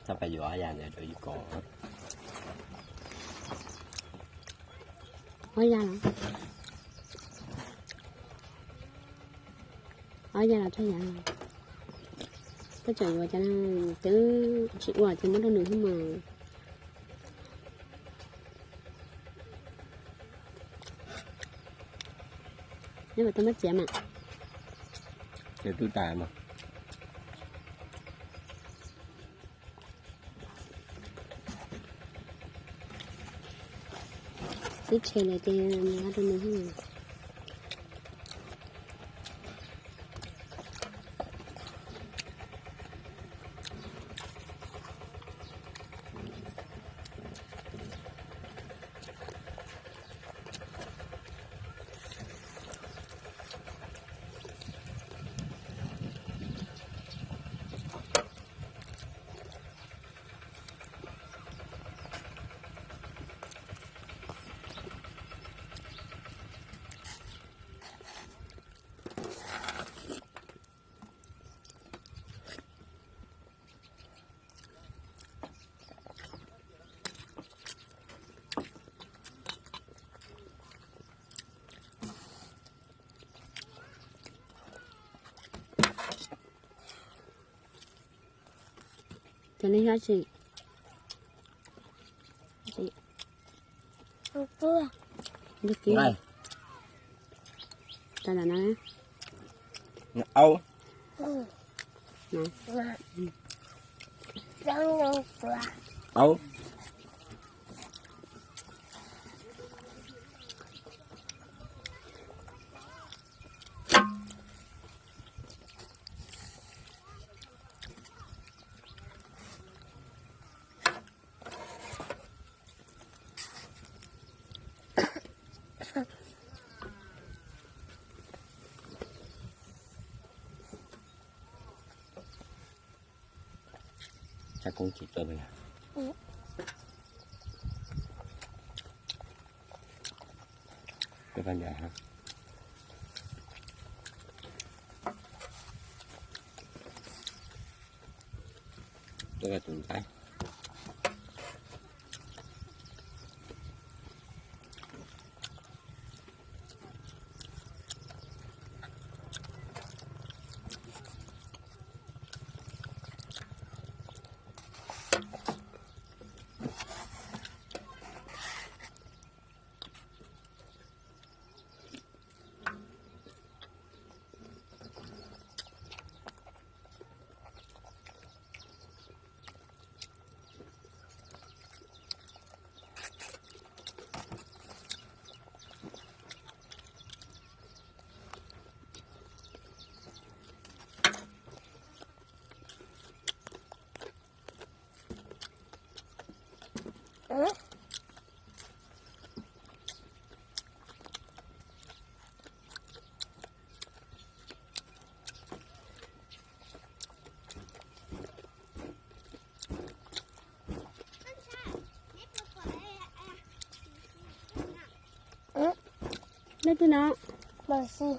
Txhob pais yuav ob yas ntawd rau yus kom. Ob yas los, ob yas los txhob yuav, koj tseem yuav cov twb tsis ua ces muab rau nws thiab mas. Neb puas tau muab txiav mas? Txiav tub tas mas. Twb tshe lawm ces nws rau nws. Cov nej nyob tsis, nqaij, tas lam no, aub, aub. Tsab koob tsis tuaj li. Tuaj koj ncaim ha. Tuaj koj tus ntxhais. Leej twg no? Mas si.